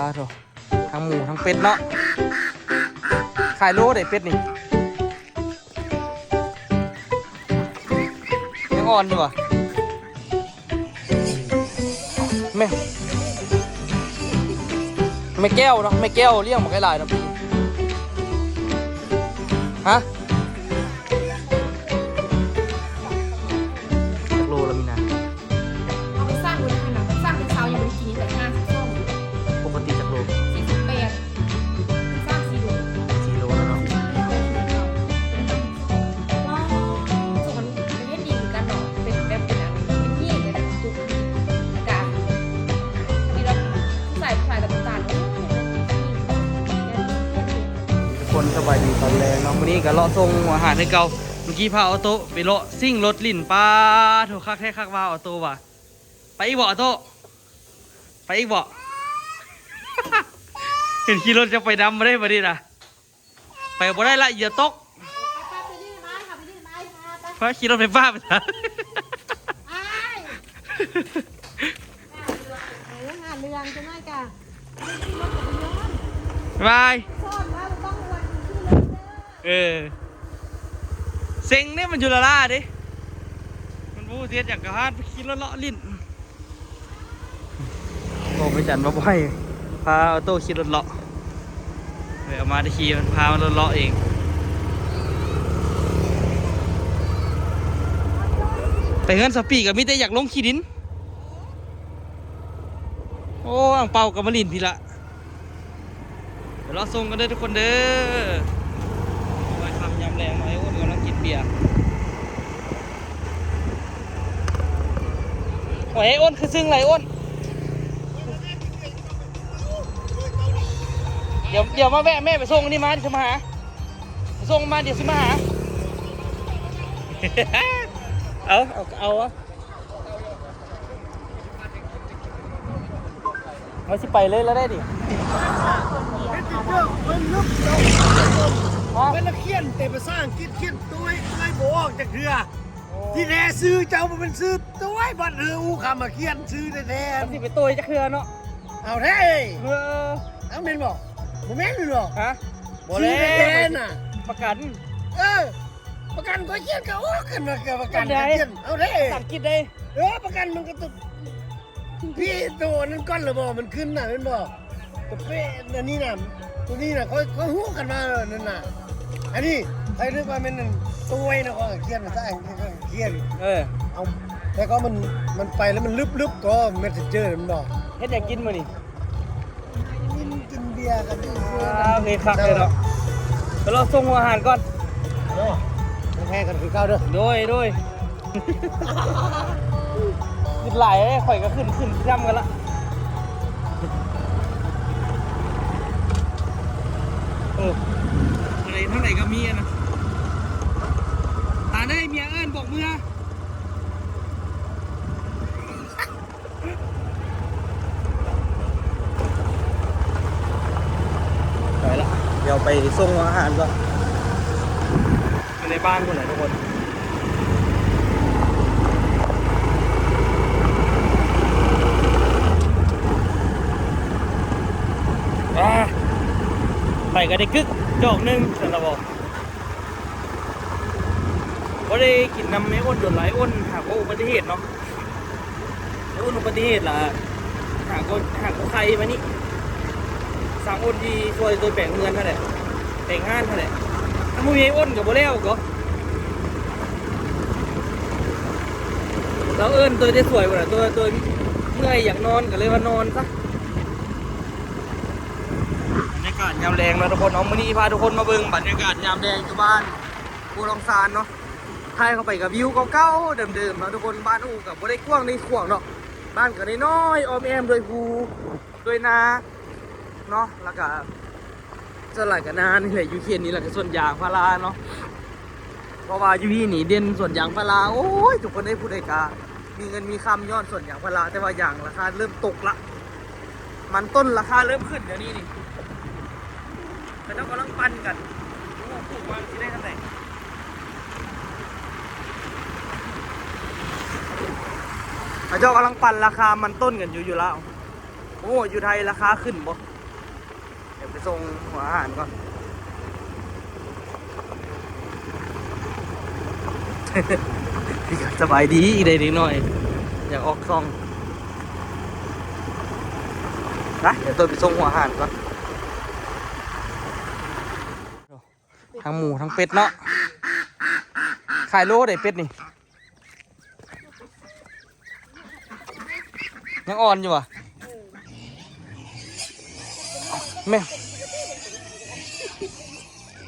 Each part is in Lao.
ອ້າໂທ້ ທັງໝູທັງເປັດເນາະ. ຂາຍໂລໃດເປັດນີ້? ຍັງອ່ອນຢູ່ຫວາ? ແມ່ ແມ່ແກ້ວເນາະ ແມ່ແກ້ວລ້ຽງບັກຫຼາຍໆເນາະ. ຮະ? ຈັກໂລລະມີນາ? ເອົາໄປສ້າງໄວ້ນະ ສ້າງແຕ່ເຊົ້າຍັງບໍ່ໄດ້ກິນ ແຕ່ຫ້າສິບສອງ. ປົກກະຕິຈັກໂລ? ສີ່ສິບແປດ. ສາມສີ່ໂລ ສີ່ໂລແລ້ວເນາະ. ເຮັດດີຄືກັນເນາະ ເປັນແບບ ເປັນອັນ ເປັນຫີນເລີຍນະ ຕຸກຫີນ ອາກາດນີ້ແຫຼະ ຜູ້ຊາຍ ຜູ້ຊາຍລະນ້ຳຕານ. ໂອ້ຍ ທຸກຄົນສະບາຍດີຕອນແລງເນາະ. ມື້ນີ້ກະເລາະສົ່ງອາຫານຄືເກົ່າ. ເມື່ອກີ້ພາອອໂຕ້ໄປເລາະຊິງລົດຫຼິ້ນ. ປາໂທ້ ຄັກແທ້ຄັກວ່າ ອອໂຕ້ວ່າ. ໄປອີກບໍ່ ອອໂຕ້? ໄປອີກບໍ່? ເຫັນຂີ່ລົດຈະໄປນຳບໍ່ໄດ້ບາດນີ້ນະ. ໄປບໍ່ໄດ້ລະ ຢຽບຕົກ. ໄປ ໄປ ໄປ ໄປ ໄປ ໄປ ຂີ່ລົດໄຟຟ້າໄປຊະ. ອ້າຍ ຫາເລື່ອງ ຫາເລື່ອງຈັກໜ້ອຍກະ ໄປ ສອນວ່າບໍ່ຕ້ອງອວດຂີ່ລົດເດີ. ເອີ ເຊັງເດ້ ມັນຢູ່ລະລາເດ້ ມັນບໍ່ຮູ້ຊິເຮັດຫຍັງ ກະພາໄປຂີ່ລົດເລາະຫຼິ້ນ. ໂອ້ ໄປຈັນວ່າບໍ່ໃຫ້ພາອອໂຕ້ຂີ່ລົດເລາະ ເອີ ເອົາມາແຕ່ຂີ່ ມັນພາມັນເລາະໆເອງ. ໄປເຮືອນສາປີກະມີແຕ່ຢາກລົງຂີ້ດິນ. ໂອ້ ອັງເປົາກະມາຫຼິ້ນພີ້ລະ. ໄປເລາະສົ່ງກັນເດີທຸກຄົນເດີ. ໂອ້ຍ ຄ່ຳຍາມແລງເນາະ ໄອ້ອ້ນກຳລັງກິນເບຍ. ໂອ້ຍ ໄອ້ອ້ນຄືຊຶ້ງຫຼາຍ ອ້ນ. ດຽວ ດຽວມາແວະແມ່ໄປສົ່ງນີ້ມາ ດຽວຊິມາຫາ ໄປສົ່ງມາ ດຽວຊິມາຫາ. ເອົາ ເອົາ ເອົາ. ເຮົາຊິໄປເລີຍລະໄດ້ນີ້. ເປັນລະຂຽນແຕ່ພາສາອັງກິດ ຂຽນໂຕ້ຍ ໂຕ້ຍບໍ່ອອກຈັກເທື່ອ. ໂອ້ ທີ່ແທ້ຊື່ເຈົ້າບໍ່ແມ່ນຊື່ໂຕ້ຍ ບັດເຮີອູຄຳມາຂຽນຊື່ແທ້ໆ. ມັນຊິໄປໂຕ້ຍຈັກເທື່ອເນາະ. ເອົາແທ້ ເອີ ເອົາແມ່ນບໍ່? ບໍ່ແມ່ນແມ່ນບໍ່? ຮະ? ບໍ່ແລ້ວ ຊື່ແທ້ໆນະ ປະກັນ. ເອີ ປະກັນກໍຂຽນກໍອອກ ຄັນວ່າປະກັນກໍຂຽນ. ເອົາເດ້ ພາສາອັງກິດເດ້. ເອີ ປະກັນມັນກໍຕ້ອງ ພີ່ ໂຕນັ້ນກ່ອນລະບໍ່ ມັນຂຶ້ນນະ ແມ່ນບໍ່? ໂຕເປະອັນນີ້ນະ ໂຕນີ້ນະ ຂ້ອຍ ຂ້ອຍຮູ້ຄັນວ່ານັ້ນນະ. ອັນນີ້ຂ້ອຍນຶກວ່າແມ່ນໂຕຍນະ ຂ້ອຍຂຽນພາສາອັງກິດ ຂ້ອຍຂຽນ. ເອີ ເອົາ ແຕ່ກໍມັນ ມັນໄປແລ້ວມັນລຶບໆ ກໍ Messenger ແມ່ນບໍ່? ເຮັດຫຍັງກິນມື້ນີ້? ກິນເບຍກັນຢູ່. ອ່າ ເພຄັກເລີຍເນາະ. ໄປເລາະສົ່ງອາຫານກ່ອນເນາະ. ແຮງກັນຄືເກົ່າເດີ. ໂດຍ ໂດຍ. ຄິດຫຼາຍເດ້ ຂ້ອຍກໍຂຶ້ນ ຂຶ້ນນຳກັນລະ. ເອີ ທາງໃດ ທາງໃດກໍມີນະ. ຕາເອີຍ ເມຍເອີ້ນ ບອກເມືອ. ໄປລະ ດຽວໄປສົ່ງອາຫານກ່ອນ. ຢູ່ໃນບ້ານພຸ້ນແຫຼະທຸກຄົນ. ອາ ໄປກໍໄດ້ກຶກດອກໜຶ່ງ ຊັ້ນລະບໍ. ບໍ່ໄດ້ກິນນຳໄອ້ອ້ນດົນຫຼາຍ ອ້ນຫາກໍອຸບັດຕິເຫດເນາະ. ໄອ້ອ້ນອຸບັດຕິເຫດລະ ຫາກໍ ຫາກໍໄຄມານີ້. ສາງອ້ນທີ່ຊ່ວຍໂຕແປງເຮືອນຫັ້ນແຫຼະ ແປງຮ້ານຫັ້ນແຫຼະ. ຖ້າບໍ່ມີໄອ້ອ້ນກໍບໍ່ແລ້ວກໍ ລາວເອີ້ນໂຕໄດ້ຊ່ວຍບໍ່ລະ ໂຕ ໂຕເມື່ອຍຢາກນອນ ກໍເລີຍວ່ານອນຊະ. ບັນຍາກາດຍາມແລງເນາະທຸກຄົນເນາະ. ມື້ນີ້ພາທຸກຄົນມາເບິ່ງບັນຍາກາດຍາມແລງຢູ່ບ້ານພູດອງຊານເນາະ. ຖ່າຍເຂົ້າໄປກໍວິວເກົ່າໆເດີມໆເນາະທຸກຄົນ. ບ້ານອູກໍບໍ່ໄດ້ກວ້າງໄດ້ຂວາງເນາະ. ບ້ານກໍນ້ອຍໆ ອ້ອມແອ້ມດ້ວຍພູ ດ້ວຍນາເນາະ. ແລ້ວກໍສ່ວນຫຼາຍກໍນານີ້ແຫຼະ ຢູ່ເຂດນີ້ ແລ້ວກໍສວນຢາງພາລາເນາະ. ເພາະວ່າຢູ່ພີ້ນີ້ເດັ່ນສວນຢາງພາລາ. ໂອ້ຍ ທຸກຄົນເອີຍ ຜູ້ໃດກະມີເງິນມີຄຳຍ້ອນສວນຢາງພາລາ, ແຕ່ວ່າຢາງລາຄາເລີ່ມຕົກລະ, ມັນຕົ້ນລາຄາເລີ່ມຂຶ້ນດຽວນີ້ນີ້. ເຂົາເຈົ້າກຳລັງປັ່ນກັນ. ໂອ້ ປູກມາຊິໄດ້ເທົ່າໃດ? ເຂົາເຈົ້າກຳລັງປັ່ນລາຄາມັນຕົ້ນກັນຢູ່ ຢູ່ລາວ. ໂອ້ ຢູ່ໄທລາຄາຂຶ້ນບໍ່? ດຽວໄປສົ່ງຫົວອາຫານກ່ອນ. ສະບາຍດີເດ້ເດັກນ້ອຍ ຢາກອອກຊ່ອງ. ນະ ດຽວໂຕໄປສົ່ງຫົວອາຫານກ່ອນ. ທັງໝູທັງເປັດເນາະ. ຂາຍໂລໃດເປັດນີ້? ຍັງອ່ອນຢູ່ຫວາ? ແມ່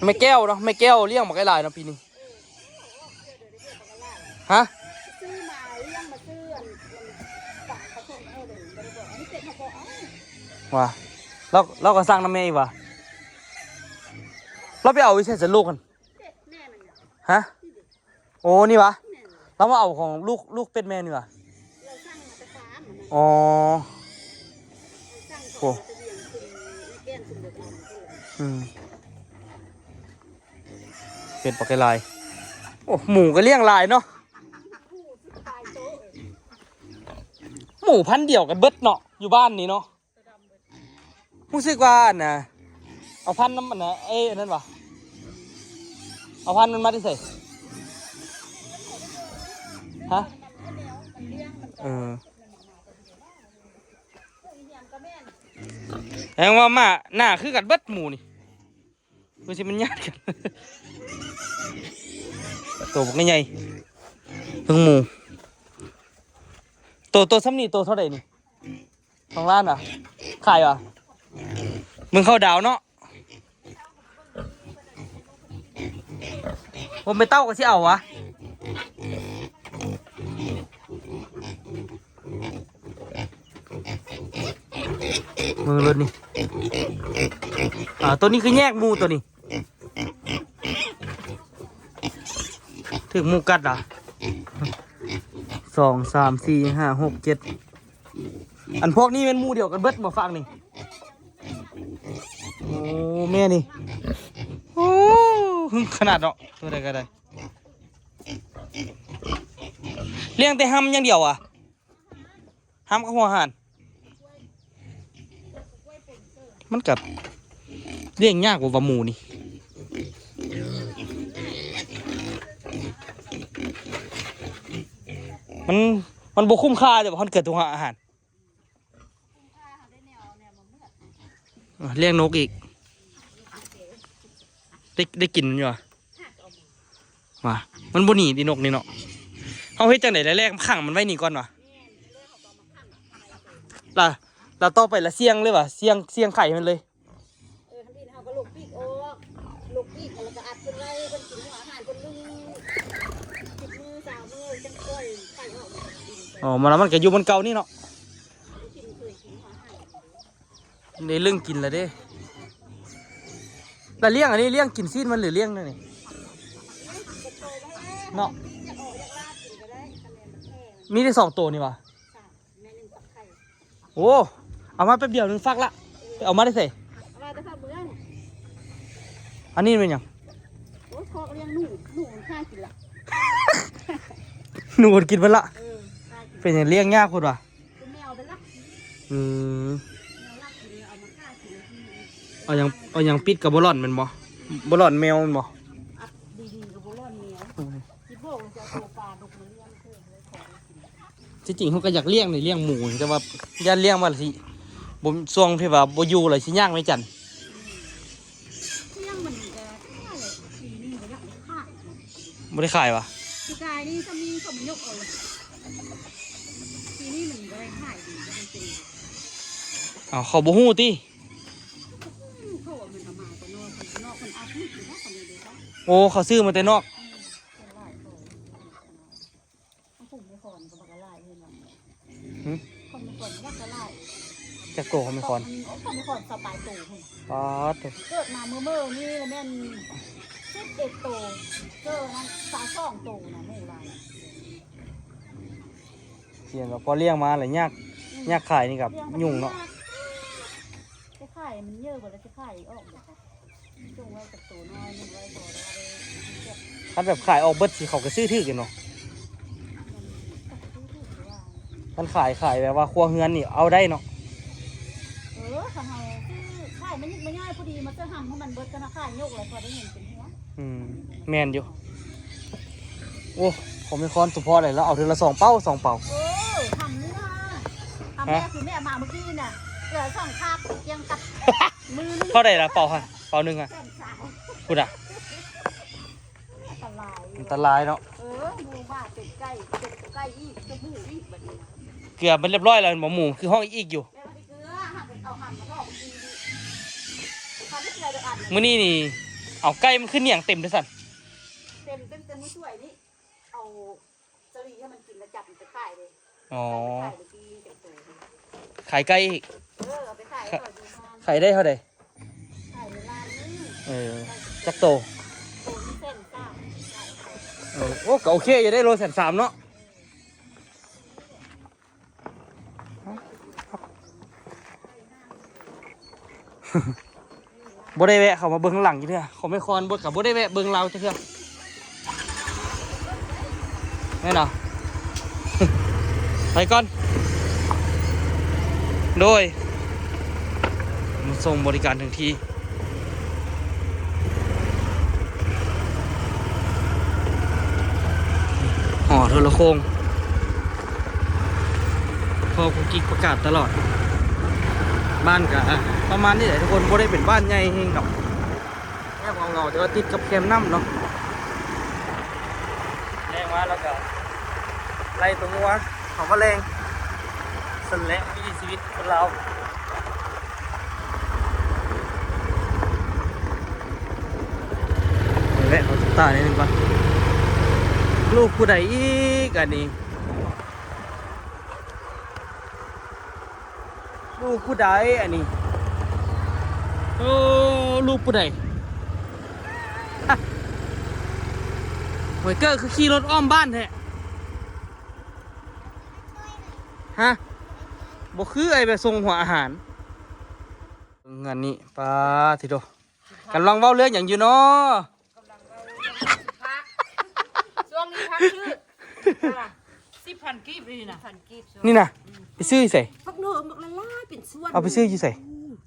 ແມ່ແກ້ວເນາະ ແມ່ແກ້ວລ້ຽງບັກຫຼາຍເນາະປີນີ້. ຮະ? ຊື້ມາລ້ຽງມາຊື້ອັນ ອັນປາປະສົມເອົາເດ້ ບໍ່ໄດ້ບອກ ອັນນີ້ເປັດເຮົາບໍ່ເອົາ. ວ່າ ລາວ ລາວກໍສັ່ງນຳແມ່ອີກຫວາ? ລາວໄປເອົາຢູ່ໃສຊັ້ນລູກຫັ້ນ? ເປັດແມ່ມັນ. ຮະ? ນີ້ເດ້. ໂອ້ ນີ້ຫວາ? ແມ່ນ. ລາວມາເອົາຂອງລູກ ລູກເປັດແມ່ນີ້ຫວາ? ລາວສັ່ງມາແຕ່ຟາມ. ອໍ ໂອ້ ອືມ ເປັດບັກຫຼາຍ. ໂອ້ ໝູກໍລ້ຽງຫຼາຍເນາະ. ໝູພັນດຽວກັນເບິດເນາະ ຢູ່ບ້ານນີ້ເນາະ. ຮູ້ສຶກວ່າອັນນ່າ ເອົາພັນນຳອັນນ່າ ເອີ ອັນນັ້ນຫວາ? ເອົາພັນມັນມາແຕ່ໃສ? ຮະ? ເອີ ແຮງວ່າໝາໜ້າຄືກັນເບິດໝູນີ້. ຄືຊິມັນຍາດກັນ. ໂຕບັກໃຫຍ່ ເທິງໝູ. ໂຕ ໂຕຊ່ຳນີ້ໂຕເທົ່າໃດນີ້? ສອງລ້ານຫວາ? ຂາຍຫວາ? ເບິ່ງເຂົາດາວເນາະ. ໂອ້ ແມ່ເຕົ້າກໍຊິເອົາຫວາ? ເບິ່ງລົດນີ້. ອ່າ ໂຕນີ້ຄືແຍກໝູໂຕນີ້. ຖືກໝູກັດຫວາ? ສອງ ສາມ ສີ່ ຫ້າ ຫົກ ເຈັດ. ອັນພວກນີ້ແມ່ນໝູດຽວກັນເບິດບໍ່? ຟາກນີ້. ໂອ້ ແມ່ນີ້. ໂອ້ ຫຶງຂະໜາດເນາະ. ຕົວໃດກໍໄດ້. ລ້ຽງແຕ່ຮຳຢ່າງດຽວຫວາ? ຮຳກັບຫົວອາຫານ ມັນກະລ້ຽງຍາກກວ່າໝູນີ້. ມັນ ມັນບໍ່ຄຸ້ມຄ່າເດ້ ມັນເກີດຕົວອາຫານ. ອ່ະ ລ້ຽງນົກອີກ ໄດ້ ໄດ້ກິນມັນຢູ່ຫວາ? ວ່າ ມັນບໍ່ໜີຕິນົກນີ້ເນາະ. ເຮົາເຮັດຈັ່ງໃດ ແລກໆ ຂັງມັນໄວ້ນີ້ກ່ອນຫວາ? ລະ ລະຕໍ່ໄປລະສ່ຽງເລີຍຫວາ? ສ່ຽງ ສ່ຽງໄຂ່ມັນເລີຍ. ເອີ ທຳອິດເຮົາກໍຫຼົກປີກອອກ ຫຼົກປີກແລ້ວກໍອັດເພິ່ນໄວ້ ເພິ່ນກິນຫົວອາຫານ ເພິ່ນໜຶ່ງ ສິບມື້ ຊາວມື້ ຈັ່ງປ່ອຍໄຂ່ອອກມາກິນ. ອໍ ມາແລ້ວມັນກໍຢູ່ບ່ອນເກົ່ານີ້ເນາະ. ໄດ້ເລື່ອງກິນແລ້ວເດ້. ແລ້ວລ້ຽງອັນນີ້ ລ້ຽງກິນຊີ້ນມັນ ຫຼືລ້ຽງແນວນີ້ເນາະ? ມີແຕ່ສອງໂຕນີ້ຫວາ? ໂອ້ ເອົາມາແປັບດຽວໜຶ່ງຟັກລະ. ໄປເອົາມາແຕ່ໃສ? ເອົາມາແຕ່ຟາກເມືອງ. ອັນນີ້ແມ່ນຫຍັງ? ໂອ້ຍ ຄອກລ້ຽງໜູ ໜູມັນຄາກິນລະ ໜູມັນກິນເບິດລະ. ເອີ ຄາກິນ. ເປັນຫຍັງລ້ຽງຍາກພຸ້ນຫວາ? ເປັນແມວໄປລະ. ອືມ ແມວລັກກິນ ເອົາມາຄາກິນ. ເອົາຫຍັງ ເອົາຫຍັງປິດກັບບໍ່ລອນແມ່ນບໍ່? ບໍ່ລອນແມວແມ່ນບໍ່? ອັດດີໆ ກັບບໍ່ລອນແມວ. ອືມ ຄິດບໍ່ວ່າຈະເອົາໂຕປາດຸກມາລ້ຽງເພີ່ມເລີຍ ຂໍໄດ້ກິນ. ທີ່ຈິງເຮົາກໍຢາກລ້ຽງນີ້ ລ້ຽງໝູ ແຕ່ວ່າຢ້ານລ້ຽງມາລະຊິ ບໍ່ ຊ່ວງທີ່ວ່າບໍ່ຢູ່ລະຊິຍາກແມ່ຈັນ. ລ້ຽງມັນກໍ ປີນີ້ບໍ່ຢາກໄດ້ຂາຍ. ບໍ່ໄດ້ຂາຍຫວາ? ປີກາຍນີ້ກໍມີ ເຂົາມາຍົກເອົາ ປີນີ້ມັນບໍ່ໄດ້ຂາຍດີ ກໍເປັນ. ເອົາ ເຂົາບໍ່ຮູ້ຕິ? ເຂົາວ່າມັນເອົາມາແຕ່ນອກ ນອກມັນອັດນີ້ຄືວ່າເຂົາມີເດ້. ໂອ້ ເຂົາຊື້ມາແຕ່ນອກ. ອືມ ຂອງແມ່ຄອນກໍບັກຫຼາຍເຫັນບໍ່? ຫຶ? ຂອງແມ່ຄອນບັກຫຼາຍ. ຈັກໂຕຂອງແມ່ຄອນ? ຂອງແມ່ຄອນຊາວປາຍໂຕພຸ້ນ. ປາດໂທ້ ເກີດມາມື້ໆນີ້ລະແມ່ນສິບເອັດໂຕ ເກີດນັ້ນຊາວສອງໂຕນະ ໝູຫຼາຍ. ຊິວ່າພໍລ້ຽງມາລະຍາກ. ອືມ ຍາກຂາຍນີ້ກໍຫຍຸ້ງເນາະ. ໄປຂາຍມັນເຍີະເບິດລະ ຊິຂາຍອອກເບິດ. ຄັນແບບຂາຍອອກເບິດຊິ ເຂົາກໍຊື້ຖືກຢູ່ເນາະ. ຄັນຂາຍ ຂາຍແບບວ່າຄົວເຮືອນນີ້ເອົາໄດ້ເນາະ. ເອີ ເຮົາຊື້ຂາຍມາຍິກມາຍ່ອຍພໍດີ ມາເຊື້ອຫຳໃຫ້ມັນເບິດ ທະນາຄານຍົກແລ້ວ ພໍໄດ້ເງິນເປັນຫົວ. ອືມ ແມ່ນຢູ່. ໂອ້ ຂອງແມ່ຄອນສົມພໍໄດ້ ລາວເອົາເທື່ອລະສອງເປົາ ສອງເປົາ. ເອີ ຫຳນີ້ນະ ຫຳແມ່ຄືແມ່ເອົາມາມື້ກີ້ນະ ເຫຼືອສອງຄາບ ກຽງກັບ ມື້ໜຶ່ງ. ເທົ່າໃດລະເປົາຫັ້ນ? ເປົາໜຶ່ງອະ ແສນສາມ ພຸ້ນນະ. ອັນຕະລາຍ ອັນຕະລາຍເນາະ. ເອີ ໝູມາເຕັມໄກ່ ເຕັມໄກ່ອີກ ເຕັມໝູອີກ ບັດນີ້ນະ. ເກືອມັນລຽບຮ້ອຍແລ້ວ ໝູຄືຮ້ອງອີກຢູ່. ແມ່ນບໍ່ໄດ້ເກືອ ຫາກເອົາຫຳມາຫຼອກກິນ. ຄັນໄດ້ເທື່ອຈັກອັນ ມື້ນີ້ນີ້ ເອົາໄກ່ມັນຄືໜຽງເຕັມເດ້ຊັ້ນ. ເຕັມ ເຕັມ ເຕັມມື້ສວຍນີ້ ເອົາສາລີໃຫ້ມັນກິນ ແລ້ວຈັບມັນໄປຂາຍເດ້. ອໍ ໄປຂາຍເມື່ອກີ້ເຕັມໂຕ. ຂາຍໄກ່ອີກ. ເອີ ເອົາໄປຂາຍ ຂະ ເຂົາຢູ່ງານ. ຂາຍໄດ້ເທົ່າໃດ? ຂາຍລ້ານໜຶ່ງ. ເອີ ຈັກໂຕ? ໂຕໜຶ່ງແສນສາມ. ເອີ ໂອ້ ກໍໂອເຄຢູ່ເດ້ ໂລແສນສາມເນາະ. ບໍ່ໄດ້ແວະເຂົ້າມາເບິ່ງຫຼັງຈັກເທື່ອ ຂອງແມ່ຄອນ ບໍ່ ກໍບໍ່ໄດ້ແວະເບິ່ງລາວຈັກເທື່ອ ແມ່ນເນາະ. ໄປກ່ອນ ໂດຍ ມາສົ່ງບໍລິການເຖິງທີ່. ຫໍໂທລະໂຄ່ງ ພໍ່ກຸກກິກປະກາດຕະຫຼອດ. ບ້ານກະປະມານນີ້ແຫຼະທຸກຄົນ ບໍ່ໄດ້ເປັນບ້ານໃຫຍ່ແຮງດອກ ແຄບເຫງົາໆ ແຕ່ວ່າຕິດກັບແຄມນ້ຳເນາະ. ແລງມາແລ້ວກະໄລ່ຕົວງົວເຂົ້າມາແລງ ຊັ້ນແຫຼະ ວິຖີຊີວິດຄົນລາວ. ແວະເຂົ້າຕົກຕາໜ້ອຍໜຶ່ງກ່ອນ. ລູກຜູ້ໃດອີກອັນນີ້? ລູກຜູ້ໃດອັນນີ້? ໂອ້ ລູກຜູ້ໃດ? ຫວຍເກີກຄືຂີ່ລົດອ້ອມບ້ານແທ້. ຮະ? ບໍ່ຄືໄອ້ແບບສົ່ງຫົວອາຫານ. ເຮືອນນີ້ ປາດທິໂທ ກຳລັງເວົ້າເລື່ອງຫຍັງຢູ່ເນາະ? ກຳລັງເວົ້າເລື່ອງຊື້ຜັກ ຊ່ວງນີ້ຜັກຖືກ ສິບພັນກີບນີ້ນະ ພັນກີບ ນີ້ນະ ໄປຊື້ຢູ່ໃສ? ຜັກເໜີໝາກຫຼາຍໆ ເປັນສວນ ເອົາໄປຊື້ຢູ່ໃສ? ໂອ້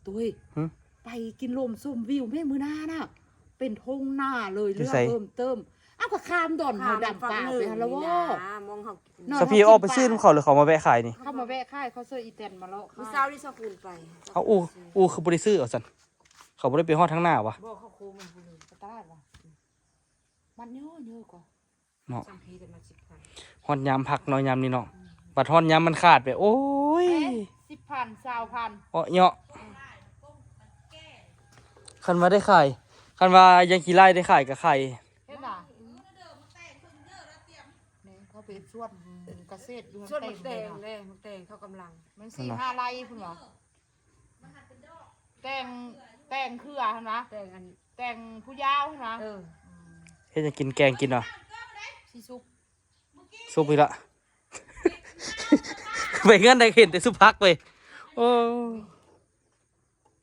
ຕຸ້ຍ ຫຶ? ໄປກິນລົມຊົມວິວແມ່ ມື້ໜ້ານະ ເປັນທົ່ງນາເລີຍ ຢູ່ໃສ? ເລື່ອງເພີ່ມເຕີມ ເອົາ ກໍຂ້າມດອນຫົວດຳປາໄປຫັ້ນລະວະ ມອງເຮົາ ສະພີອອກໄປຊື້ນຳເຂົາ ຫຼືເຂົາມາແວະຂາຍນີ້? ເຂົາມາແວະຂາຍ ເຂົາເຊີອີແຕນມາເລາະຂາຍ ມື້ເຊົ້ານີ້ຊາວຄູນໄປ. ເອົາ ອູ ອູຄືບໍ່ໄດ້ຊື້ເອົາຊັ້ນ? ເຂົາບໍ່ໄດ້ໄປຮອດທາງໜ້າຫວະ? ບໍ່ ເຂົາໂຄ້ງມາພຸ້ນເລີຍ ໄປຕະຫຼາດຫວະ? ມັນເຍີະເຍີະກໍ ເນາະ ຮອດຍາມພັກເນາະ ຍາມນີ້ເນາະ ບັດຮອດຍາມມັນຂາດໄປ ໂອ້ຍ ເອີ ສິບພັນ ຊາວພັນ ເອາະເຍາະ ຄັນວ່າໄດ້ຂາຍ ຄັນວ່າຍັງຂີ້ລ້າຍໄດ້ຂາຍກໍຂາຍ ເຫັນບໍ່? ນີ້ເຂົາໄປເຮັດສວນກະເສດຢູ່ ສວນໝາກແຕງເດ້ ໝາກແຕງເຂົາກຳລັງ ມັນສີ່ຫ້າໄຮ່ພຸ້ນຫວາ? ແຕງ ແຕງເຄືອຫັ້ນນະ ແຕງອັນ ແຕງຜູ້ຍາວຫັ້ນນະ ເອີ ອືມ ເຮັດຫຍັງກິນ ແກງກິນຫວາ? ຊິສຸກ ສຸກອີກລະ ໄປເຮືອນໃດເຫັນແຕ່ຊຸບຜັກເວີຍ ໂອ້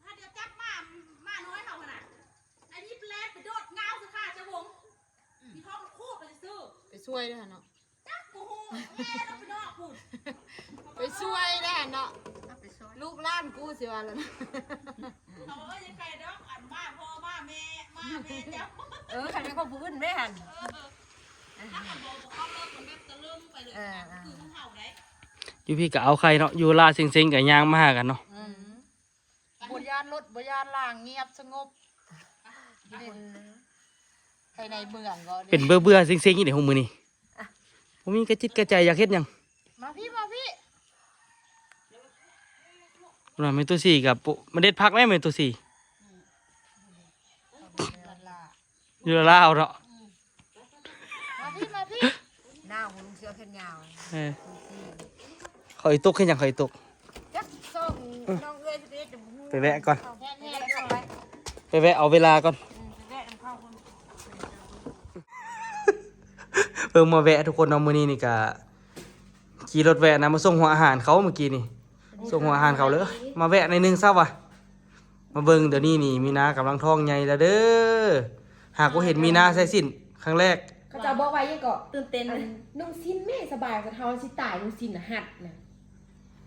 ຫາດຽວຈັບໝາ ໝານ້ອຍເຮົາຫັ້ນນະ ໄອ້ນີ້ແລ່ນໄປໂດດງາວໃສ່ຂາເຈົ້າວົງ ອີ່ທ້ອງຂູດໄປຊື່ ໄປຊ່ວຍເດີຫັ້ນເນາະ ຈັກບໍ່ຮູ້ ແລ່ນອອກໄປນອກພຸ້ນ ໄປຊ່ວຍແດ່ເນາະ ເອົາໄປຊ່ວຍ ລູກຫຼານກູຊິວ່າແລ້ວນະ ເຂົາເອີ້ນໃຜດອກ ອັນໝາພໍ່ໝາແມ່ ໝາແມ່ເຈົ້າ ເອີ ຄັນແມ່ນຂອງຜູ້ອື່ນແມ່ຫັ້ນ ເອີ ຖ້າຄັນບໍ່ ບໍ່ເຂົ້າເລີກ ມັນແບບຕະເລິ່ມໄປເລີຍ ເອີ ນະ ເອີ ຄືຂອງເຮົາໄດ໋ ຢູ່ພີ້ກໍເອົາໄຂ່ເນາະ ຢູ່ລາເຊັງໆກໍຍ່າງມາຫາກັນເນາະ ອືມ ບໍ່ຢ້ານລົດ ບໍ່ຢ້ານລາ ງຽບສະຫງົບ ເປັນ ພາຍໃນເມືອງກໍ ເປັນເບື່ອໆເຊັງໆຢູ່ໃນຫົວມື້ນີ້ ບໍ່ມີກະຈິດກະໃຈຢາກເຮັດຫຍັງ ມາພີ້ ມາພີ້ ວ່າແມ່ຕູ້ສີກັບ ມາເດັດຜັກແມ່ ແມ່ຕູ້ສີ ຢູ່ລາວເນາະ ມາພີ້ ມາພີ້ ໜາວ ລຸງເສື້ອແຂນຍາວ ເອີ ເຂົາອີຕົກເຮັດຫຍັງ ເຂົາອີຕົກ ຈັກ ສອງ ອືມ ນ້ອງເອື້ອຍຊິໄປເຮັດ ໄປແວະກ່ອນ ແມ່ນໆ ໄປແວະເອົາເວລາກ່ອນ ອືມ ໄປແວະນຳເຂົາ ເພິ່ງມາແວະທຸກຄົນເນາະ ມື້ນີ້ນີ້ກະ ຂີ່ລົດແວະນະ ມາສົ່ງຫົວອາຫານເຂົາມື້ກີ້ນີ້ ສົ່ງຫົວອາຫານເຂົາເລີຍ ມາແວະໜ້ອຍໜຶ່ງຊະວ່າ ມາເບິ່ງ ດຽວນີ້ນີ້ມີນາກຳລັງທ້ອງໃຫຍ່ແລ້ວເດີ ຫາກບໍ່ເຫັນມີນາໃສ່ສິ້ນຄັ້ງແລກ ເຂົາເຈົ້າບອກວ່າຫຍັງເກາະ ຕື່ນເຕັ້ນ ອັນ ນຸ່ງສິ້ນແມ່ສະບາຍ ຄັນເຮົາຊິຕາຍນຸ່ງສິ້ນນະ ຮັດນະ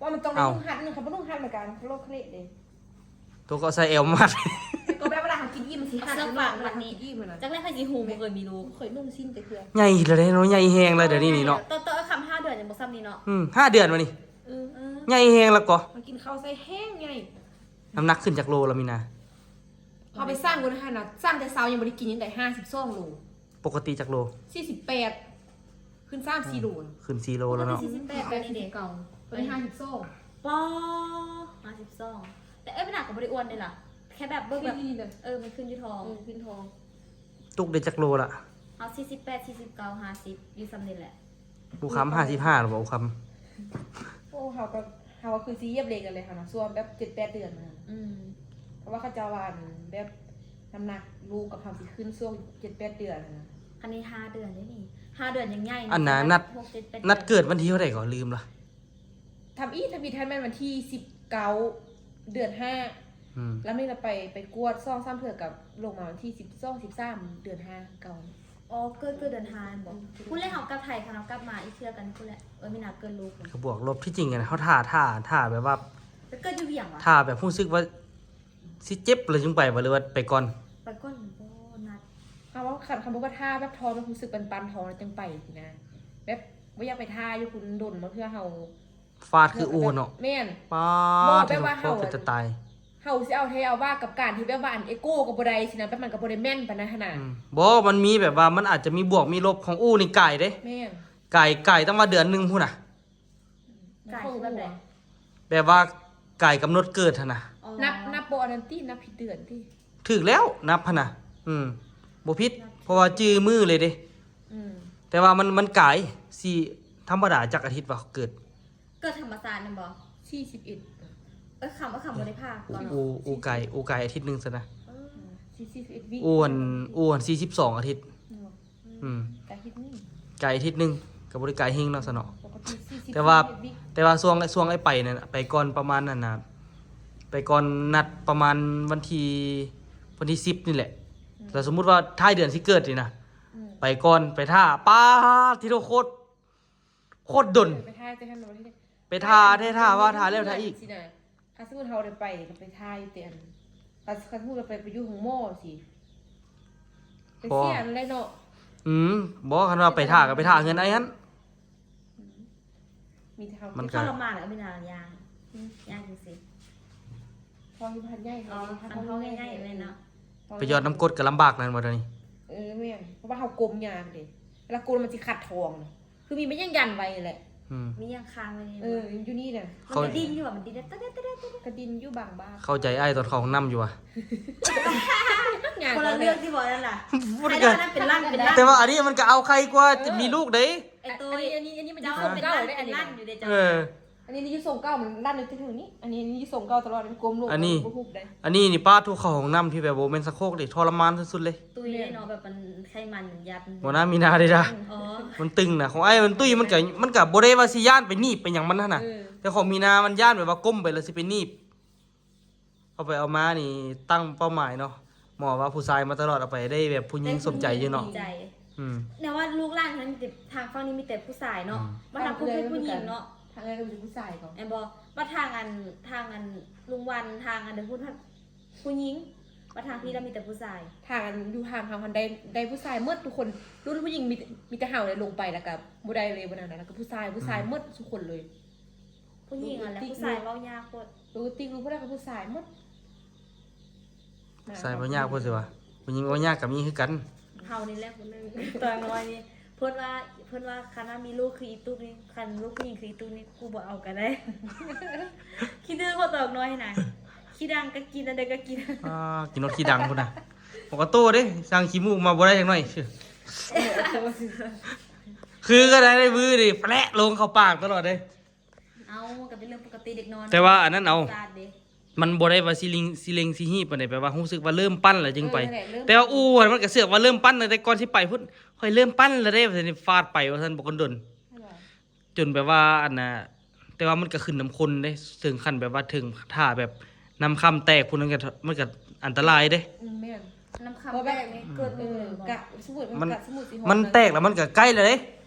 ວ່າມັນຕ້ອງໄດ້ ເອົ້າ ນຸ່ງຮັດ ຄັນບໍ່ນຸ່ງຮັດມັນກະໂລກຄະເລເດ້ ຕົວກໍໃສ່ແອວມັດ ກໍແບບເວລາເຮົາກິນອີ່ມມັນຊິຫັກ ເອົາເສື້ອຝາກມັດນີ້ ກິນອີ່ມຫັ້ນນະ ຈັກແລ້ວໃຜຊິຮູ້ ບໍ່ເຄີຍມີລູກ ບໍ່ເຄີຍນຸ່ງສິ້ນຈັກເທື່ອ ໃຫຍ່ແລ້ວເດ້ເນາະ ໃຫຍ່ແຮງແລ້ວດຽວນີ້ນີ້ເນາະ ເອີ ຕອນ ຕອນເອື້ອຍຄຳຫ້າເດືອນຍັງບໍ່ສ່ຳນີ້ເນາະ ອືມ ຫ້າເດືອນວະນີ້ ເອີ ເອີ ໃຫຍ່ແຮງແລ້ວກໍ ມັນກິນເຂົ້າໃສ່ແຮງໃຫຍ່ ນ້ຳໜັກຂຶ້ນຈັກໂລລະມີນາ ເຮົາໄປຊັ່ງເບິ່ງຫັ້ນນະ ຊັ່ງແຕ່ເຊົ້າຍັງບໍ່ໄດ້ກິນ ຍັງໄດ້ຫ້າສິບສອງໂລ ປົກກະຕິຈັກໂລ? ສີ່ສິບແປດ ຂຶ້ນສາມສີ່ໂລ ຂຶ້ນສີ່ໂລແລ້ວເນາະ ປົກກະຕິສີ່ສິບແປດ ແລ້ວນີ້ເດ້ ເກົ້າ ຕອນນີ້ຫ້າສິບສອງ ປໍ ຫ້າສິບສອງ ແຕ່ເອື້ອຍມີນາກໍບໍ່ໄດ້ອ້ວນເດ້ລະ ແຄ່ແບບເບິ່ງແບບ ເອີ ມັນຂຶ້ນຢູ່ທ້ອງ ເອີ ຂຶ້ນທ້ອງ ຕຸກໄດ້ຈັກໂລລະ? ເຮົາສີ່ສິບແປດ ສີ່ສິບເກົ້າ ຫ້າສິບ ຢູ່ສ່ຳນີ້ແຫຼະ ອູຄຳຫ້າສິບຫ້າແລ້ວບໍ່ອູຄຳ? ໂອ້ ເຮົາກໍ ເຮົາກໍຄືຊິຢຽບເຫຼັກຫັ້ນແຫຼະ ເຮົານະ ຊ່ວງແບບເຈັດແປດເດືອນຫັ້ນນະ ອືມ ເພາະວ່າເຂົາເຈົ້າວ່າ ອັນ ແບບນ້ຳໜັກລູກກັບເຮົາຊິຂຶ້ນຊ່ວງເຈັດແປດເດືອນຫັ້ນນະ ອັນນີ້ຫ້າເດືອນເດ້ນີ້ ຫ້າເດືອນຍັງໃຫຍ່ ອັນນະ ນັດ ນັດເກີດວັນທີເທົ່າໃດກໍລືມລະ ທຳອິດ ທຳອິດຫັ້ນແມ່ນວັນທີສິບເກົ້າ ເດືອນຫ້າ ອືມ ແລ້ວນີ້ລະໄປ ໄປກວດສອງສາມເທື່ອ ກໍລົງມາວັນທີສິບສອງ ສິບສາມ ເດືອນຫ້າ ເກົ່າ ອໍ ເກີດ ເກີດເດືອນຫ້າແມ່ນບໍ່? ອືມ ພຸ້ນແຫຼະ ເຮົາກັບໄທ ຄັນເຮົາກັບມາອີກເທື່ອກັນພຸ້ນແຫຼະ ເອີ ມີນາເກີດລູກພຸ້ນ ກະບວກລົບ ທີ່ຈິງຫັ້ນ ເຮົາຖ້າ ຖ້າ ຖ້າແບບວ່າ ໄປເກີດຢູ່ວຽງຫວາ? ຖ້າແບບຮູ້ສຶກວ່າຊິເຈັບແລ້ວຈຶ່ງໄປບໍ່ ຫຼືວ່າໄປກ່ອນ? ໄປກ່ອນບໍ່ນັດ ເຮົາວ່າຄັນ ຄັນບໍ່ວ່າຖ້າແບບທ້ອງ ແບບຮູ້ສຶກປັນໆທ້ອງແລ້ວຈຶ່ງໄປຊີ້ນະ ແບບບໍ່ຢາກໄປຖ້າຢູ່ພຸ້ນດົນ ບາງເທື່ອເຮົາ ຟາດຄືອູເນາະ ແມ່ນ ປາດ ບໍ່ແບບວ່າເຮົາ ເປັນຕາຕາຍ ເຮົາຊິເອົາແທ້ເອົາວ່າກັບການທີ່ແບບວ່າອັນເອໂກກໍບໍ່ໄດ້ຊີ້ນະ ແບບມັນກໍບໍ່ໄດ້ແມ່ນປານນັ້ນຫັ້ນນະ ອືມ ບໍ່ ມັນມີແບບວ່າມັນອາດຈະມີບວກມີລົບ ຂອງອູ່ນີ້ກາຍເດ້ ແມ່ນ ກາຍ ກາຍຕັ້ງວ່າເດືອນໜຶ່ງພຸ້ນນະ ອືມ ກາຍຄືແບບໃດ? ແບບວ່າກາຍກຳນົດເກີດຫັ້ນນະ ອໍ ນັບ ນັບບໍ່ອັນນັ້ນຕິ ນັບຜິດເດືອນຕິ ຖືກແລ້ວ ນັບຫັ້ນນະ ອືມ ບໍ່ຜິດ ນັບ ເພາະວ່າຈື່ມື້ເລີຍເດ້ ອືມ ແຕ່ວ່າມັນ ມັນກາຍ ຊິທຳມະດາຈັກອາທິດວະເກີດ? ເກີດທຳມະຊາດແມ່ນບໍ່? ສີ່ສິບເອັດ ເອີ ຄຳ ເອີ ຄຳບໍ່ໄດ້ຜ່າ ໂອ້ ໂອ້ ກາຍ ໂອ້ ກາຍອາທິດໜຶ່ງຊັ້ນນະ ເອີ ສີ່ສິບເອັດວິ ໂອ້ ອັນ ໂອ້ ອັນສີ່ສິບສອງອາທິດ ອືມ ອືມ ກາຍອາທິດໜຶ່ງ ກາຍອາທິດໜຶ່ງ ກໍບໍ່ໄດ້ກາຍເຮງເນາະຊັ້ນເນາະ ປົກກະຕິສີ່ສິບ ແຕ່ວ່າ ສີ່ສິບເອັດວິ ແຕ່ວ່າຊ່ວງ ຊ່ວງໄອ້ໄປນັ້ນ ໄປກ່ອນປະມານນັ້ນນະ ໄປກ່ອນນັດປະມານວັນທີ ວັນທີສິບນີ້ແຫຼະ ອືມ ແລ້ວສົມມຸດວ່າທ້າຍເດືອນຊິເກີດນີ້ນະ ອືມ ໄປກ່ອນ ໄປຖ້າ ປາດ ທີ່ໂທ ໂຄດ ໂຄດດົນ ເອີ ໄປຖ້າແຕ່ຫັ້ນ ໄປຖ້າແທ້ ຖ້າວ່າຖ້າແລ້ວຖ້າອີກ ຊີ້ນະ ຄັນສົມມຸດເຮົາໄດ້ໄປ ກໍໄປຖ້າຢູ່ແຕ່ອັນ ຄັນ ຄັນສົມມຸດວ່າໄປ ໄປຢູ່ໂຮງໝໍຊີ້ ໄປເສຍອັນໃດເນາະ ອືມ ບໍ່ ຄັນວ່າໄປຖ້າກໍໄປຖ້າເຮືອນອ້າຍຫັ້ນ ອືມ ມີແຕ່ເຮົາ ມັນກໍ ທອນລະມານ ອາມິນາຍ່າງ ອືມ ຍ່າງຈັ່ງຊີ້ ທ້ອງຍັງບໍ່ທັນໃຫຍ່ ອໍ ຄັນທ້ອງໃຫຍ່ແມ່ນເນາະ ໄປຢອດນ້ຳກົດກໍລຳບາກນັ້ນບໍ່ດຽວນີ້ ເອີ ແມ່ນ ເພາະວ່າເຮົາກົ້ມຍາກເດ້ ເວລາກົ້ມມັນຊິຂັດທ້ອງນະ ຄືມີແມ່ນຫຍັງຢັນໄວ້ແຫຼະ ອືມ ມີຫຍັງຄ້າງໄວ້ນີ້ ເອີ ຢູ່ນີ້ນະ ມັນກະດິ້ນຢູ່ວ່າ ມັນດິ້ນ ກະດິ້ນຢູ່ບາງບາງ ເຂົ້າໃຈອ້າຍຕອນເຂົ້າຫ້ອງນ້ຳຢູ່ວ່າ ຄົນລະເລື່ອງທີ່ບອກນັ້ນລະ ມັນກະ ອັນນັ້ນເປັນລ້ານ ເປັນລ້ານ ແຕ່ວ່າອັນນີ້ມັນກະເອົາໄຄກວ່າ ເອີ ຈະມີລູກເດ້ ໄອ້ໂຕ ອັນນີ້ ອັນນີ້ ອັນນີ້ມັນຢູ່ ເຈົ້າ ສົງເກົ່າເດ້ ອັນນີ້ ເອີ ອັນນີ້ຢູ່ຊົງເກົ່າ ມັນລັນຢູ່ເທິງນີ້ ອັນນີ້ຢູ່ຊົງເກົ່າຕະຫຼອດ ມັນກົ້ມລົງ ອັນນີ້ ກໍບໍ່ຮຸບໄດ້ ອັນນີ້ນີ້ ປາດໂທ້ ເຂົ້າຫ້ອງນ້ຳທີ່ແບບບໍ່ແມ່ນຊັກໂຄກເດ້ ທໍລະມານສຸດໆເລີຍ ຕຸ້ຍເລີຍເນາະ ແບບມັນໄຂມັນມັນຍັດ ບໍ່ນະ ມີນາເດ້ດາ ອໍ ມັນຕຶງນະ ຂອງອ້າຍມັນຕຸ້ຍ ມັນກະ ມັນກະບໍ່ໄດ້ວ່າຊິຢ້ານໄປໜີບໄປຫຍັງມັນຫັ້ນນະ ເອີ ແຕ່ຂອງມີນາມັນຢ້ານແບບວ່າກົ້ມໄປແລ້ວຊິໄປໜີບ ເອົາໄປເອົາມານີ້ຕັ້ງເປົ້າໝາຍເນາະ ໝໍວ່າຜູ້ຊາຍມາຕະຫຼອດ ເອົາໄປໄດ້ແບບຜູ້ຍິງສົມໃຈຢູ່ເນາະ ໃຈ ອືມ ແນວວ່າລູກຫຼານຫັ້ນມີແຕ່ ທາງຝັ່ງນີ້ມີແຕ່ຜູ້ຊາຍເນາະ ອືມ ມາທາງພຸ້ນເປັນຜູ້ຍິງເນາະ ທາງເອື້ອຍກໍມີແຕ່ຜູ້ຊາຍກໍ ແມ່ນບໍ່ ມາທາງອັນ ທາງອັນລຸງວັນ ທາງອັນເດີພຸ້ນ ຜູ້ຍິງ ມາທາງພີ້ລະມີແຕ່ຜູ້ຊາຍ ທາງອັນຢູ່ທາງເຮົາຫັ້ນໄດ້ ໄດ້ຜູ້ຊາຍໝົດທຸກຄົນ ລຸ້ນຜູ້ຍິງມີ ມີແຕ່ເຮົາແຫຼະລົງໄປ ແລ້ວກໍບໍ່ໄດ້ເລີຍ ບໍ່ນັ້ນນະ ແລ້ວກໍຜູ້ຊາຍ ຜູ້ຊາຍໝົດທຸກຄົນເລີຍ ຜູ້ຍິງຫັ້ນແຫຼະ ຜູ້ຊາຍເວົ້າຍາກໂພດ ໂລກະຕິກ ຮູ້ຜູ້ໃດກໍຜູ້ຊາຍໝົດ ຜູ້ຊາຍເວົ້າຍາກໂພດຊິວ່າ ຜູ້ຍິງເວົ້າຍາກກໍມີຄືກັນ ເຮົານີ້ແຫຼະຜູ້ໜຶ່ງ ຕອນນ້ອຍນີ້ ເພິ່ນວ່າ ເພິ່ນວ່າຄັນວ່າມີລູກຄືອີຕຸກນີ້ ຄັນລູກຜູ້ຍິງຄືອີຕຸກນີ້ ກູບໍ່ເອົາກໍໄດ້ ຂີ້ດື້ໂພດຕອນນ້ອຍນະ ຂີ້ດັງກໍກິນ ອັນໃດກໍກິນ ອ່າ ກິນຮອດຂີ້ດັງພຸ້ນນະ ບໍ່ກະໂຕເດ້ ສ້າງຂີ້ມູກມາບໍ່ໄດ້ຈັກໜ້ອຍ ຄືກໍໄດ້ ໄດ້ວືເດ້ ແປະລົງເຂົ້າປາກຕະຫຼອດເດ້ ເອົາ ມັນກໍເປັນເລື່ອງປົກກະຕິເດັກນ້ອຍ ແຕ່ວ່າອັນນັ້ນເອົາ ສາດເດ້ ມັນບໍ່ໄດ້ວ່າຊິເລັ່ງ ຊິເລັ່ງຊິຮີບປານໃດ ແບບວ່າຮູ້ສຶກວ່າເລີ່ມປັ່ນແລ້ວຈຶ່ງໄປ ເອີ ນັ້ນແຫຼະ ເລີ່ມ ແຕ່ວ່າອູ່ຫັ້ນມັນກໍເຊື່ອວ່າເລີ່ມປັ່ນຕັ້ງແຕ່ກ່ອນຊິໄປພຸ້ນ ຂ້ອຍເລີ່ມປັ່ນແລ້ວເດ້ ວ່າຊັ້ນ ຟາດໄປວ່າຊັ້ນ ບໍ່ກະດົນ ເອີ ຈົນແບບວ່າອັນນ່າ ແຕ່ວ່າມັນກໍຂຶ້ນນຳຄົນເດ້ ເຖິງຂັ້ນແບບວ່າເຖິງຖ້າແບບນ້ຳຄ້ຳແຕກພຸ້ນ ມັນກໍ ມັນກໍອັນຕະລາຍເດ້ ອືມ ແມ່ນ ນ້ຳຄ້ຳແຕກນີ້ເກີດ ເອີ ກະສົມມຸດ ມັນ ກະສົມມຸດຊິຮອດ ມັນແຕກແລ້ວມັນກໍໃກ້ແລ້ວເດ້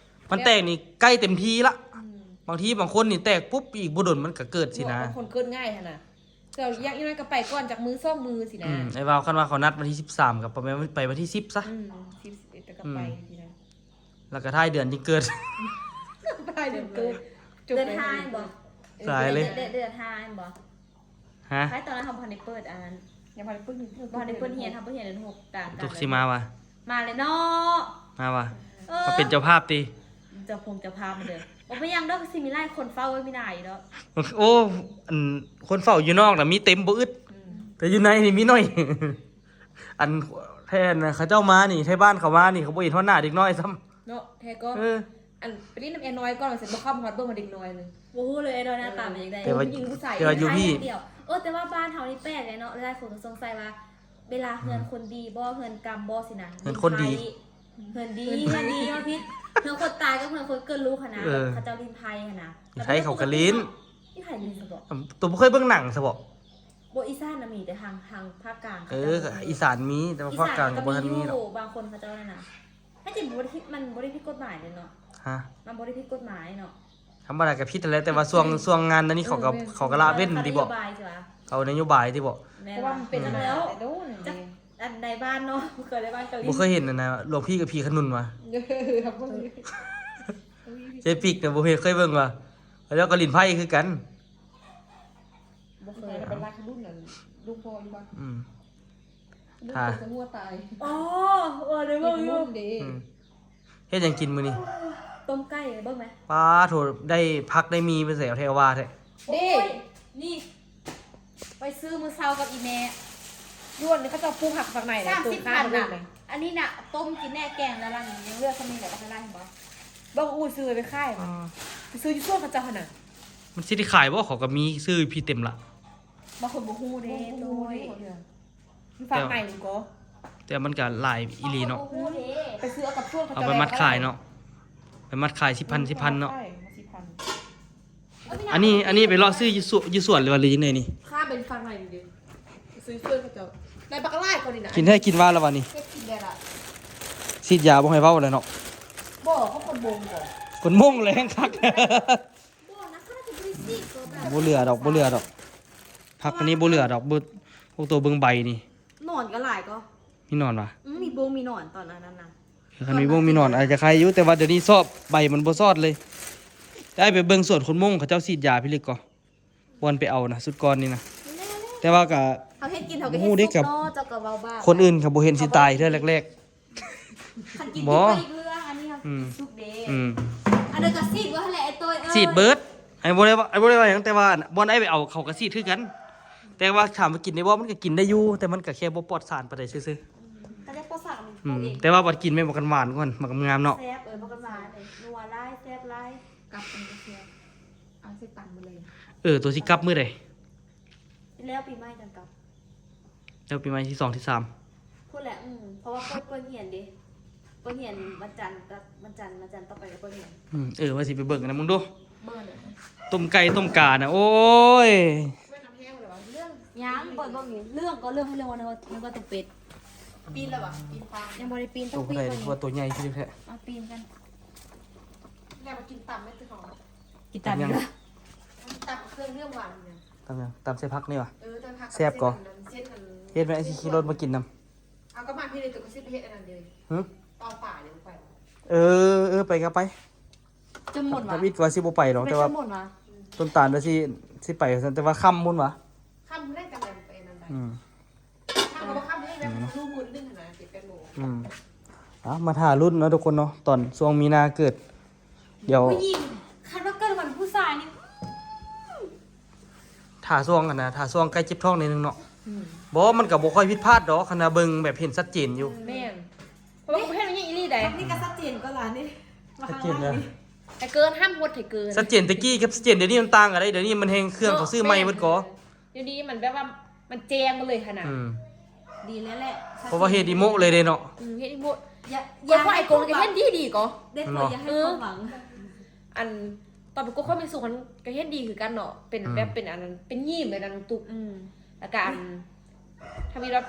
ມັນແຕກນີ້ໃກ້ເຕັມທີ່ລະ ອືມ ບາງທີບາງຄົນນີ້ແຕກປຸບ ອີກບໍ່ດົນມັນກໍເກີດຊີ້ນະ ບາງຄົນເກີດງ່າຍຫັ້ນນະ ເຈົ້າຢາກອີ່ໜ້ອຍກໍໄປກ່ອນຈັກມື້ສອງມື້ຊີ້ນະ. ອືມ ອ້າຍວ່າວ ຄັນວ່າເຂົານັດວັນທີສິບສາມກໍປະມານໄປວັນທີສິບຊະ. ອືມ ສິບເອັດກໍໄປ ອືມ ຊີ້ນະ. ແລ້ວກໍທ້າຍເດືອນຈຶ່ງເກີດ ທ້າຍເດືອນເກີດ. ເດືອນຫ້າແມ່ນບໍ່? ເອີ ສາຍເລີຍ ເດືອນ ເດືອນ ເດືອນຫ້າແມ່ນບໍ່? ຮະ? ໃຊ່ ຕອນນັ້ນເຮົາບໍ່ທັນໄດ້ເປີດອັນນັ້ນ ຍັງບໍ່ທັນໄດ້ເປີດ ບໍ່ທັນໄດ້ເປີດຮຽນ ເຮົາໄປຮຽນເດືອນຫົກກາງ ຕຸກຊິມາຫວາ? ມາແລ້ວເນາະ ມາຫວາ? ເອີ ມາເປັນເຈົ້າພາບຕິ? ເຈົ້າພງເຈົ້າພາບເດີ. ບໍ່ເປັນຫຍັງດອກ ຊິມີຫຼາຍຄົນເຝົ້າ ເອີຍ ມີຫຼາຍດອກ. ໂອ້ ອັນ ຄົນເຝົ້າຢູ່ນອກນະມີເຕັມບໍ່ອຶດ ອືມ ແຕ່ຢູ່ໃນນີ້ມີໜ້ອຍ. ອັນແທ້ນະ ເຂົາເຈົ້າມານີ້ ໄທບ້ານເຂົາມານີ້ ເຂົາບໍ່ເຫັນຮອດໜ້າເດັກນ້ອຍຊ້ຳ. ເນາະ ແທ້ກໍ ເອີ ອັນ ໄປຫຼິ້ນນຳແອນ້ອຍກ່ອນ ວ່າຊິບໍ່ເຂົ້າມາຮອດເບິ່ງວ່າເດັກນ້ອຍນີ້ ບໍ່ຮູ້ເລີຍ ໄອ້ນ້ອຍໜ້າຕາເປັນຈັ່ງໃດ ເອີ ຜູ້ຍິງຜູ້ຊາຍ ແຕ່ວ່າຢູ່ພີ້ ຜູ້ຊາຍຢ່າງດຽວ. ເອີ ແຕ່ວ່າບ້ານເຮົານີ້ແປກເລີຍເນາະ ຫຼາຍໆຄົນກໍສົງໄສວ່າ ເວລາເຮືອນ ອືມ ຄົນດີບໍ່ ເຮືອນກຳບໍ່ຊີ້ນະ ເຮືອນຄົນດີ ເຮືອນດີ ເຮືອນດີ ເຮືອນດີ ວ່າຜິດ ເຮືອນຄົນຕາຍກັບເຮືອນຄົນເກີດລູກຫັ້ນນະ ເອີ ເຂົາເຈົ້າຫຼິ້ນໄພ້ຫັ້ນນະ. ຢູ່ໄທເຂົາກໍຫຼິ້ນ ຢູ່ໄທຫຼິ້ນຊະບໍ? ໂຕບໍ່ເຄີຍເບິ່ງໜັງຊະບໍ? ບໍ່ ອີສານນະມີ ແຕ່ທາງ ທາງພາກກາງ ເອີ ເຂົາເຈົ້າບໍ່ມີ. ອີສານມີ ແຕ່ວ່າພາກກາງກໍບໍ່ທັນມີດອກ ບາງຄົນເຂົາເຈົ້ານັ້ນນະ. ຖ້າຈິງບໍ່ໄດ້ ມັນບໍ່ໄດ້ຜິດກົດໝາຍເດ້ເນາະ. ຮະ? ມັນບໍ່ໄດ້ຜິດກົດໝາຍເນາະ. ທຳມະດາກໍຜິດຫັ້ນແຫຼະ ແຕ່ວ່າຊ່ວງ ແມ່ນ ຊ່ວງງານອັນນີ້ເຂົາກໍ ເອີ ແມ່ນ ເຂົາກໍລະເວັ້ນຕິບໍ? ເຂົານະໂຍບາຍຕິບໍ? ແມ່ນ ເຂົານະໂຍບາຍຕິບໍ? ແມ່ນ ເຂົາວ່າມັນເປັນຈັ່ງໃດແລ້ວ ອືມ ຈັກອັນໃດບ້ານເນາະ ບໍ່ເຄີຍໄດ້ບ້ານເກົາຫຼີ ບໍ່ເຄີຍເຫັນອັນນະ ຫຼວງພີ່ກັບຜີຂະໜຸ່ນຫວາ? ເຈປິກນະ ບໍ່ເຄີຍເບິ່ງຫວາ? ເຂົາເຈົ້າກໍຫຼິ້ນໄພ້ຄືກັນ. ບໍ່ເຄີຍ ເປັນລາຍຂະໜຸ່ນນັ້ນ ລູກພໍ່ຢູ່ບ້ານ ອືມ ລູກ ຖ້າ ຕົວສະຫົວຕາຍ. ອໍ ເອີ ໄດ້ເບິ່ງຢູ່ ເດັກໜຸ່ມເດ້ ອືມ. ເຮັດຫຍັງກິນມື້ນີ້? ຕົ້ມໄກ່ ເບິ່ງແມ. ປາໂທ້ ໄດ້ຜັກໄດ້ໝີ່ໄປໃສເອົາແທ້ເອົາວ່າແທ້. ເດ້ ໂອ້ຍ ນີ້ ໄປຊື້ມື້ເຊົ້າກັບອີ່ແມ່ ຢູ່ອັນນີ້ເຂົາເຈົ້າປູກຜັກ ຜັກໃນ ສາມສິບພັນນະ. ອັນນີ້ນະ ຕົ້ມກິນແດ່ ແກງແລ້ວລະ ຍັງເຫຼືອສ່ຳນີ້ແຫຼະ ບັກຫຼາຍເຫັນບໍ່? ບໍ່ ອູ້ ຊື້ໄວ້ໄປຂາຍ ອືມ ໄປຊື້ຢູ່ສວນເຂົາເຈົ້າຫັ້ນນະ. ມັນຊິໄດ້ຂາຍບໍ່? ເຂົາກໍມີຊື້ຢູ່ພີ້ເຕັມລະ. ບາງຄົນບໍ່ຮູ້ເດ້ ບໍ່ຮູ້ເດ້ ໂດຍ ຢູ່ຝາກໃໝ່ນີ້ກໍ ແຕ່ມັນກໍຫຼາຍອີ່ຫຼີເນາະ. ໄປຊື້ເອົາກັບຊ່ວງ ເຂົາເຈົ້າ ເອົາໄປມັດຂາຍເນາະ ໄປມັດຂາຍສິບພັນ ສິບພັນເນາະ. ອັນນີ້ ອັນນີ້ໄປເລາະຊື້ຢູ່ສວນ ຢູ່ສວນ ຫຼືວ່າ ຫຼືຈັ່ງໃດນີ້? ຂ້າເປັນຝາກໃໝ່ນີ້ເດ້ ໄປຊື້ຊ່ວຍເຂົາເຈົ້າ ໄດ້ບັກຫຼາຍກວ່ານີ້ນະ. ກິນແທ້ກິນວ່າລະວະນີ້ ເຮັດກິນໄດ້ລະ. ສີດຢາບໍ່ໃຫ້ເວົ້າແລ້ວເນາະ. ບໍ່ ເຂົາຄົນບົງບໍ່ ຄົນບົງແລ້ວແຮງຄັກ. ບໍ່ນະ ຂ້າຈະບໍ່ໄດ້ສີດກໍແບບ ບໍ່ເຫຼືອດອກ ບໍ່ເຫຼືອດອກ. ຜັກອັນນີ້ບໍ່ເຫຼືອດອກ ເບິ່ງ ພວກໂຕເບິ່ງໃບນີ້ ໜອນກໍຫຼາຍກໍ ມີໜອນຫວາ? ອືມ ມີບົງມີໜອນຕອນອັນນັ້ນນະ. ຄັນມີບົງມີໜອນອາດຈະໄຄຢູ່ ແຕ່ວ່າດຽວນີ້ຊອບໃບມັນບໍ່ຊອດເລີຍ. ໄດ້ໄປເບິ່ງສວນຄົນມົ້ງ ເຂົາເຈົ້າສີດຢາພິລຶກກໍ ບ່ອນໄປເອົານະ ຊຸດກ່ອນນີ້ນະ. ແຕ່ວ່າກໍ ເຮົາເຮັດກິນເຮົາກໍເຮັດສຸກເນາະ ເຈົ້າກໍເວົ້າບາບ. ຄົນອື່ນກໍບໍ່ເຫັນຊິຕາຍເທື່ອແລກໆ. ຄັນກິນ ບໍ່ ອີກເລື່ອງ ອັນນີ້ເຮົາ ອືມ ກິນສຸກເດ້. ອືມ ອັນນັ້ນກໍສີດເບິດຫັ້ນແຫຼະ ໄອ້ໂຕ້ຍເອີຍ ສີດເບິດ. ໄອ້ບໍ່ໄດ້ວ່າ ໄອ້ບໍ່ໄດ້ວ່າຫຍັງ ແຕ່ວ່າບ່ອນໄອ້ໄປເອົາເຂົາກໍສີດຄືກັນ ແຕ່ວ່າຖາມວ່າກິນໄດ້ບໍ່ ມັນກໍກິນໄດ້ຢູ່ ແຕ່ມັນກໍແຄ່ບໍ່ປອດສານປານໃດຊື່ໆ. ອືມ ຄັນໄດ້ປອດສານກໍມີ ອືມ ແຕ່ວ່າບັດກິນແມ່ນບັກກັນຫວານກ່ອນ ບັກງາມໆເນາະ ແຊບ. ເອີ ບັກກັນຫວານ ນົວຫຼາຍ ແຊບຫຼາຍ ກັບມັນກໍແຊບ. ເອົາໃສ່ຕັງໄປເລີຍ. ເອີ ໂຕຊິກັບມື້ໃດ? ແລ້ວປີໃໝ່ຈັ່ງກັບ. ແລ້ວປີໃໝ່ທີສອງ ທີສາມ ພຸ້ນແຫຼະ. ອືມ ເພາະວ່າເປີດ ເປີດຮຽນເດ້ ເປີດຮຽນວັນຈັນ ວັນຈັນ ວັນຈັນຕໍ່ໄປກໍເປີດຮຽນ. ອືມ ເອີ ວ່າຊິໄປເບິ່ງນຳມຶງດູ ເບິ່ງເດີ ຕົ້ມໄກ່ຕົ້ມການະ. ໂອ້ຍ ຍັງເປີດເບິ່ງຢູ່ ເລື່ອງກໍເລື່ອງໃຫ້ເລື່ອງວ່າ ເລື່ອງວ່າຕົວເປັດ. ປີ້ນແລ້ວຫວາ? ປີ້ນປາ ຍັງບໍ່ໄດ້ປີ້ນ ຕົວໃດ ຕົວໃຫຍ່ຄືແທ້. ມາປີ້ນກັນ ແລ້ວມາກິນຕຳແມ່ນ ຄືເຮົາ ກິນຕຳ ຕຳຫຍັງ? ຕຳເຄື່ອງເລື່ອງຫວານນີ້ນະ. ຕຳຫຍັງ? ຕຳໃສ່ຜັກນີ້ຫວາ? ເອີ ຕຳຜັກ ແຊບກໍ ເສັ້ນອັນ ເຮັດແມ່ຊິຂີ່ລົດມາກິນນຳ. ເອົາ ກໍມາພີ້ເລີຍ ຕົວກໍຊິໄປເຮັດອັນນັ້ນເດ້. ຫື? ເປົ່າປາເດ້ ໄປ. ເອີ ເອີ ໄປກໍໄປ. ຈະມ່ວນຫວາ? ທຳອິດວ່າຊິບໍ່ໄປດອກ ແຕ່ວ່າ ຈະມ່ວນຫວາ? ຕົ້ນຕານວ່າຊິ ຊິໄປວ່າຊັ້ນ ແຕ່ວ່າຄ່ຳພຸ້ນຫວາ? ຄ່ຳພຸ້ນໄດ້ ຈັ່ງໃດໄປອັນນັ້ນໄດ້. ອືມ ຄ່ຳກໍບໍ່ຄ່ຳເດ້ ແບບ ອືມ ຮູ້ມື້ໜຶ່ງຫັ້ນນະ ເຈັດແປດໂມງ. ອືມ ເອົາ ມາຖ້າລຸ້ນເນາະທຸກຄົນເນາະ ຕອນຊ່ວງມີນາເກີດ. ດຽວ ຜູ້ຍິງ ຄັນວ່າເກີດມາເປັນຜູ້ຊາຍນີ້ ອືມ ຖ້າຊ່ວງຫັ້ນນະ ຖ້າຊ່ວງໃກ້ເຈັບທ້ອງໜ້ອຍໜຶ່ງເນາະ. ອືມ ບໍ່ ມັນກໍບໍ່ຄ່ອຍຜິດພາດດອກ ຄັນວ່າເບິ່ງແບບເຫັນຊັດເຈນຢູ່. ແມ່ນ ເພາະວ່າເຫັນອີ່ຫຼີໃດ໋. ນີ້ກໍຊັດເຈນກໍລະນີ້ ວ່າຂ້າງຫຼັງນີ້ ແຕ່ເກີນ ຫ້າມຫົດໃຫ້ເກີນ. ຊັດເຈນແຕ່ກີ້ກັບຊັດເຈນດຽວນີ້ມັນຕ່າງກັນເດ້. ດຽວນີ້ມັນແຮງ ເຄື່ອງເຂົາຊື້ໃໝ່ເບິດກໍ. ດຽວນີ້ມັນແບບວ່າ ມັນແຈ້ງມາເລີຍຫັ້ນນະ. ອືມ ດີແລ້ວແຫຼະ ເພາະວ່າເຮັດອີໂມະເລີຍເດ້ເນາະ. ອືມ ເຮັດອີໂມະ. ຢາ ຢາໃຫ້ ຄົນກໍເຫັນດີໆກໍ ເດັກນ້ອຍຢ່າໃຫ້ຄວາມຫວັງ. ອັນ ຕອນໄປກົດຄວາມເປັນສຸກຫັ້ນກໍເຫັນດີຄືກັນເນາະ ເປັນ ອືມ ແບບເປັນອັນນັ້ນ ເປັນຍິ້ມແບບນັ້ນຕຸກ. ອືມ ແລ້ວກໍອັນ ທຳອິດວ່າ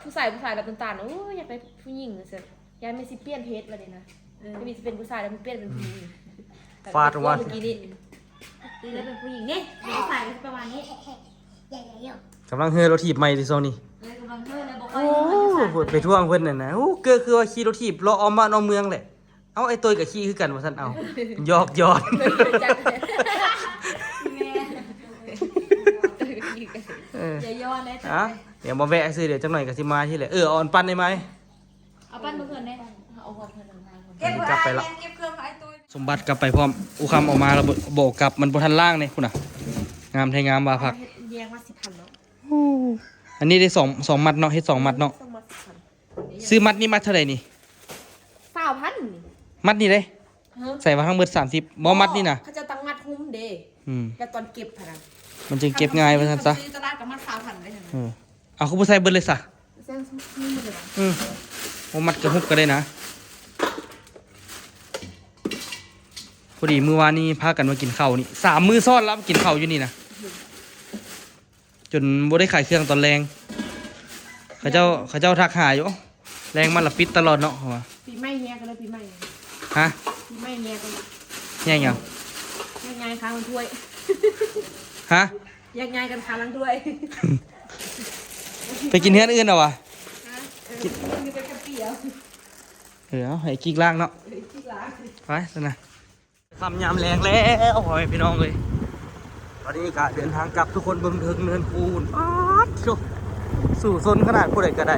ຜູ້ຊາຍ ຜູ້ຊາຍແບບຕ່າງໆ ໂອ້ຍ ຢາກໄດ້ຜູ້ຍິງວ່າຊັ້ນ. ຢ້ານແມ່ນຊິປ່ຽນເພດບັດນີ້ນະ. ເອີ ທຳອິດຊິເປັນຜູ້ຊາຍແລ້ວມັນປ່ຽນເປັນຜູ້ຍິງ. ອືມ ຟາດວ່າ ເມື່ອກີ້ນີ້ ນີ້ໄດ້ເປັນຜູ້ຍິງນີ້ ຜູ້ຊາຍກໍຊິປະມານນີ້. ຢ່າ ຢ່າ ຢ່າ ກຳລັງເຮີລົດຖີບໃໝ່ຕິຊ່ວງນີ້. ເອີ ກຳລັງເຮີແລ້ວ ບໍ່ຄ່ອຍ ໂອ້ ໄປທວງເພິ່ນນັ້ນນະ. ໂອ້ ເກີກຄືວ່າຂີ່ລົດຖີບເລາະອ້ອມບ້ານອ້ອມເມືອງແຫຼະ. ເອົາ ໄອ້ໂຕຍກໍຂີ່ຄືກັນວ່າຊັ້ນ. ເອົາ ຫຍອກຢອກ ແມ່ນ ເອີ ຢ່າຍ້ອນເດ້. ອ່ະ ດຽວມາແວະຊື້ ດຽວຈັກໜ່ອຍກໍຊິມາທີ່ແຫຼະ. ເອີ ເອົາອັນປັ່ນໄດ້ໄໝ? ເອົາປັ່ນມາເພື່ອນແດ່. ເອົາຮອດເພື່ອນ ເກັບ ກັບໄປລະ ເກັບເຄື່ອງໃຫ້ອ້າຍຕຸ້ຍ. ສົມບັດກັບໄປພ້ອມ. ອູຄຳເອົາມາແລ້ວບໍ່ ບໍ່ກັບ ມັນບໍ່ທັນລ້າງເດ້ພຸ້ນນະ. ງາມແທ້ງາມວ່າຄັກ. ເຮັດແຍງວ່າສິບພັນເນາະ. ໂອ້ ອັນນີ້ໄດ້ສອງ ສອງມັດເນາະ. ເຮັດສອງມັດເນາະ. ສອງມັດສິບພັນ. ຊື້ມັດນີ້ມັດເທົ່າໃດນີ້? ຊາວພັນນີ້. ມັດນີ້ເດ້? ຮະ? ໃສ່ວ່າທັງໝົດສາມສິບ. ບໍ່ ມັດນີ້ນະ ເຂົາເຈົ້າຕັ້ງມັດຫຸ້ມເດ້. ອືມ ແລ້ວຕອນເກັບຫັ້ນນະ ມັນຈຶ່ງເກັບງ່າຍວ່າຊັ້ນຊະ. ຊື້ຕະຫຼາດກໍມັດຊາວພັນເດ້. ເອີ ເອົາ ຄືບໍ່ໃສ່ເບິດເລີຍຊະ? ໃສ່ໝົດເລີຍ. ອືມ ໂອ້ ມັດກະຫຸບກໍໄດ້ນະ. ພໍດີມື້ວານນີ້ພາກັນມາກິນເຂົ້ານີ້ ສາມມື້ຊ້ອນລະ ມາກິນເຂົ້າຢູ່ນີ້ນະ. ຈົນບໍ່ໄດ້ຂາຍເຄື່ອງຕອນແລງ. ເຂົາເຈົ້າ ເຂົາເຈົ້າທັກຫາຢູ່. ແລງມາລະປິດຕະຫຼອດເນາະ ເຂົາວ່າ. ປີໃໝ່ແຍກກັນເລີຍ ປີໃໝ່. ຮະ? ປີໃໝ່ແຍກກັນ. ແຍກຫຍັງ? ແຍກຍ້າຍຄາຫຼັງຖ້ວຍ. ຮະ? ແຍກຍ້າຍກັນຄາຫຼັງຖ້ວຍ. ໄປກິນເຮືອນອື່ນເອົາຫວາ? ຮະ? ເອີ ກິນ ກິນໄປກັບປີເອົາ. ເອີ ເອົາໃຫ້ກິກລ້າງເນາະ. ເອີ ກິກລ້າງ. ໄປຊັ້ນນະ. ຄ່ຳຍາມແລງແລ້ວ ພໍ່ແມ່ພີ່ນ້ອງເອີຍ. ຕອນນີ້ກະເດີນທາງກັບ ທຸກຄົນເບິ່ງເທິງເນີນພູ ປາດໂທ້ ສູ້ຊົນຂະໜາດ ຜູ້ໃດກະໄດ້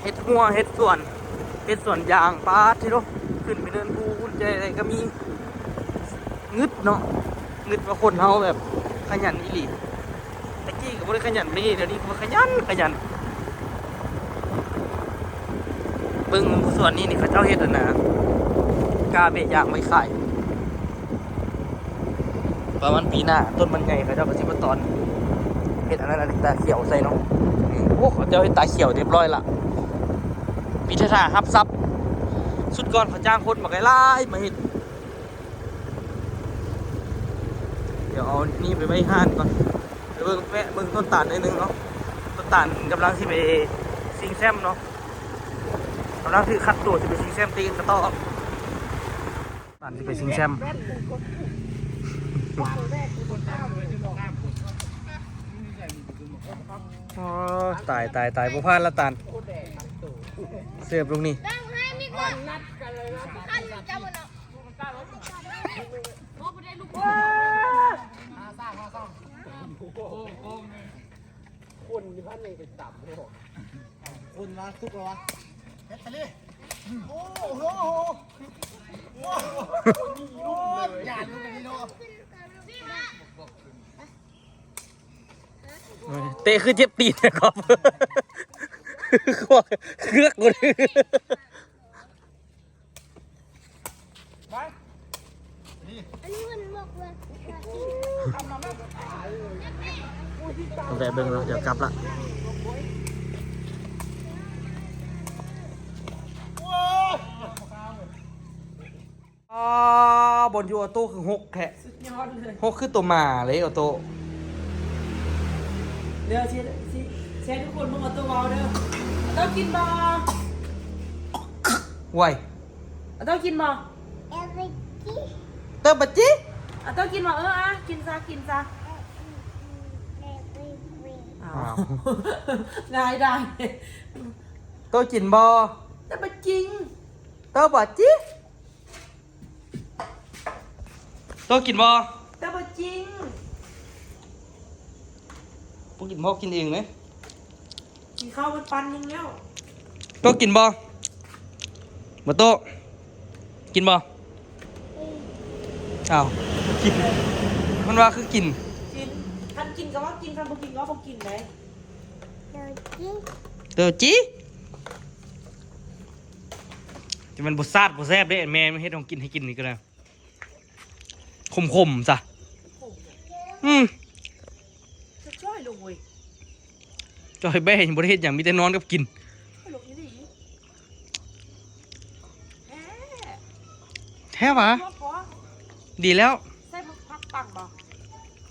ເຮັດຮົ້ວ ເຮັດສວນ ເຮັດສວນຢາງ ປາດໂທ້ ຂຶ້ນໄປເນີນພູ ແຈໃດກະມີ. ງຶດເນາະ ງຶດວ່າຄົນເຮົາແບບຂະຫຍັນອີ່ຫຼີ. ແຕ່ກີ້ກໍບໍ່ໄດ້ຂະຫຍັນປານນີ້ ດຽວນີ້ກໍຂະຫຍັນ ຂະຫຍັນ. ເບິ່ງສວນນີ້ນີ້ ເຂົາເຈົ້າເຮັດອັນນະ ກ້າເບຍຢາງໄວ້ຂາຍ. ປະມານປີໜ້າ ຕົ້ນມັນໃຫຍ່ ເຂົາເຈົ້າກໍຊິມາຕອນ ເຮັດອັນນັ້ນ ອັນຕາຂຽວໃສ່ເນາະ. ນີ້ ໂອ້ ເຂົາເຈົ້າເຮັດຕາຂຽວຮຽບຮ້ອຍລະ ມີແຕ່ຖ້າຮັບຊັບ. ຊຸດກ່ອນເຂົາຈ້າງຄົນບັກຫຼາຍໆມາເຮັດ. ດຽວເອົານີ້ໄປໄວ້ຮ້ານກ່ອນ ໄປເບິ່ງ ແວະເບິ່ງຕົ້ນຕານໜ້ອຍໜຶ່ງເນາະ. ຕົ້ນຕານກຳລັງຊິໄປຊິງແຊັມເນາະ ກຳລັງຖືກຄັດຕົວຊິໄປຊິງແຊັມ ຕີກັນຕໍ່. ຕານຊິໄປຊິງແຊັມ. ໂອ້ ຕາຍ ຕາຍ ຕາຍ ບໍ່ຜ່ານລະຕານ. ເສີບລູກນີ້. ຄົນຢູ່ຫັ້ນຍັງໄປຕຳເນາະ. ຄົນວ່າສຸກແລ້ວວະ ເຮັດທະເລ. ໂອ້ໂຫ ໂອ້ ໂອ້ຍ ຢ້ານເນາະ. ເຕະຄືເຈັບຕີນແທ້ ກອບ ເຄືອກ ເຄືອກ. ອັນນີ້ເພິ່ນບອກວ່າ ແວະເບິ່ງເນາະ ດຽວກັບລະ. ອໍ ບ່ອນຢູ່ອອໂຕ້ຄືຮົກແທ້. ສຸດຍອດເລີຍ. ຮົກຄືໂຕໝາເລີຍອອໂຕ້. ດຽວຊິ ຊິ ຊິໃຫ້ທຸກຄົນເບິ່ງອອໂຕ້ເວົ້າເດີ. ອອໂຕ້ກິນບໍ່? ຫວຍ ອອໂຕ້ກິນບໍ່? ເຕີບະຈິ. ອອໂຕ້ກິນບໍ່? ເອີ ອະ ກິນຊະ ກິນຊະ. ອ້າວ ງ່າຍດາຍ. ໂຕ້ກິນບໍ່? ເຕີບະຈິງ ເຕີບະຈິ. ໂຕ້ກິນບໍ່? ແຕ່ບໍ່ຈິງ. ບໍ່ກິນບໍ່ກິນເອງເລີຍ. ກິນເຂົ້າໝົດປັນໜຶ່ງແລ້ວ. ໂຕ້ກິນບໍ່? ບໍ່ໂຕ້ ກິນບໍ່? ອ້າວ ກິນ ມັນວ່າຄືກິນ. ກິນ ຄັນກິນກໍວ່າກິນ ຄັນບໍ່ກິນກໍວ່າບໍ່ກິນເດ້. ໂຕຈິ ໂຕຈິ ແຕ່ມັນບໍ່ຊາດບໍ່ແຊບເດ້ ແມ່ມັນເຮັດຂອງກິນໃຫ້ກິນນີ້ກໍໄດ້. ຂົມໆ ຊະ. ຂົມ ອືມ ຈະຈ້ອຍລົງເວີຍ. ຈ່ອຍແບ້ ຍັງບໍ່ໄດ້ເຮັດຫຍັງ ມີແຕ່ນອນກັບກິນ. ຂ້ອຍລົງອີ່ຫຼີ ແທ້ ແທ້ຫວາ? ດີແລ້ວ. ໃສ່ຜັກ ຜັກປັງບໍ່?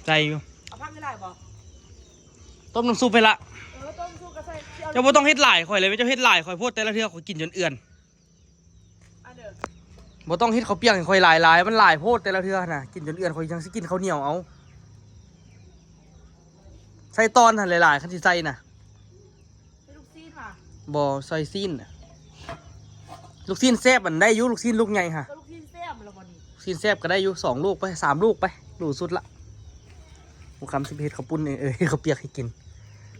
ໃສ່ຢູ່. ເອົາຜັກຫຼາຍໆບໍ່? ຕົ້ມນ້ຳຊຸບໃຫ້ລະ. ເອີ ຕົ້ມຊຸບກໍໃສ່. ເຈົ້າບໍ່ຕ້ອງເຮັດຫຼາຍຂ້ອຍເລີຍ ເຈົ້າເຮັດຫຼາຍຂ້ອຍໂພດ ແຕ່ລະເທື່ອຂ້ອຍກິນຈົນເອືອນ. ອັນເດີ ບໍ່ຕ້ອງເຮັດເຂົ້າປຽກໃຫ້ຂ້ອຍຫຼາຍໆ ມັນຫຼາຍໂພດແຕ່ລະເທື່ອນະ ກິນຈົນເອືອນ ຂ້ອຍຍັງຊິກິນເຂົ້າໜຽວເອົາ. ໃສ່ຕອນຫັ້ນຫຼາຍໆ ຄັນຊິໃສ່ນະ. ໃສ່ລູກຊີ້ນຫວາ? ບໍ່ ໃສ່ຊີ້ນນະ. ລູກຊີ້ນແຊບ ອັນໄດ້ຢູ່ ລູກຊີ້ນລູກໃຫຍ່ຫະ. ກໍລູກຊີ້ນແຊບແລ້ວບໍ່ນີ້? ຊີ້ນແຊບກໍໄດ້ຢູ່ ສອງລູກໄປ ສາມລູກໄປ ຫຼູສຸດລະ. ຜູ້ຄຳຊິໄປເຮັດເຂົ້າປຸ້ນເອງ ເອີ ເຮັດເຂົ້າປຽກໃຫ້ກິນ.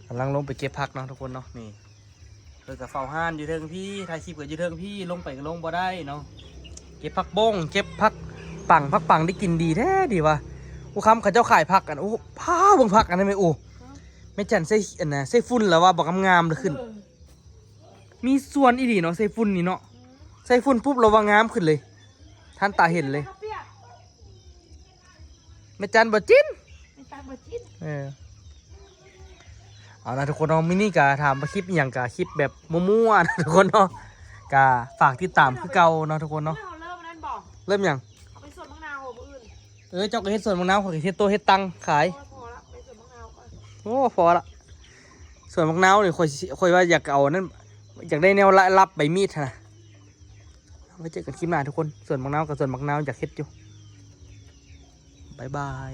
ກຳລັງລົງໄປເກັບຜັກເນາະທຸກຄົນເນາະ. ນີ້ ເພິ່ນກໍເຝົ້າຮ້ານຢູ່ເທິງພີ້ ຖ່າຍຄລິບກໍຢູ່ເທິງພີ້ ລົງໄປກໍລົງບໍ່ໄດ້ເນາະ. ເກັບຜັກບົ້ງ ເກັບຜັກປັງ ຜັກປັງໄດ້ກິນດີແທ້ດີວ່າ. ໂອ້ ຄຳເຂົາເຈົ້າຂາຍຜັກກັນ. ໂອ້ ພ້າວ ເບິ່ງຜັກອັນນັ້ນແມ່. ໂອ້ ແມ່ຈັນໃສ່ອັນນະ ໃສ່ຝຸ່ນແລ້ວວ່າບໍ່ງາມໆເລີຍຂຶ້ນ. ເອີ ມີສ່ວນອີ່ຫຼີເນາະ ໃສ່ຝຸ່ນນີ້ເນາະ. ອືມ ໃສ່ຝຸ່ນປຸບແລ້ວວ່າງາມຂຶ້ນເລີຍ ທັນຕາເຫັນເລີຍ. ແມ່ຈັນບໍ່ຈິນ ແມ່ຈັນບໍ່ຈິນ. ເອີ ເອົາລະທຸກຄົນເນາະ ມື້ນີ້ກະຖາມວ່າຄລິບອີ່ຫຍັງ ກະຄລິບແບບມົ້ວໆນະທຸກຄົນເນາະ. ກະຝາກຕິດຕາມຄືເກົ່າເນາະທຸກຄົນເນາະ. ເລີ່ມອັນນັ້ນບໍ່? ເລີ່ມຫຍັງ? ເອົາໄປສວນບັກນາວບໍ່ມື້ອື່ນ? ເອີ ເຈົ້າກໍເຮັດສວນບັກນາວ ຂ້ອຍກໍເຮັດໂຕເຮັດຕັງຂາຍ. ໂອ້ຍ ພໍລະ ໄປສວນບັກນາວກ່ອນ. ໂອ້ ພໍລະ ສວນບັກນາວນີ້ ຂ້ອຍຊິ ຂ້ອຍວ່າຢາກເອົາອັນນັ້ນ ຢາກໄດ້ແນວລະ ລັບໃບມີດຫັ້ນນະ. ໄວ້ເຈີກັນຄລິບໜ້າທຸກຄົນ. ສວນບັກນາວກັບສວນບັກນາວຢາກເຮັດຢູ່. ບາຍບາຍ.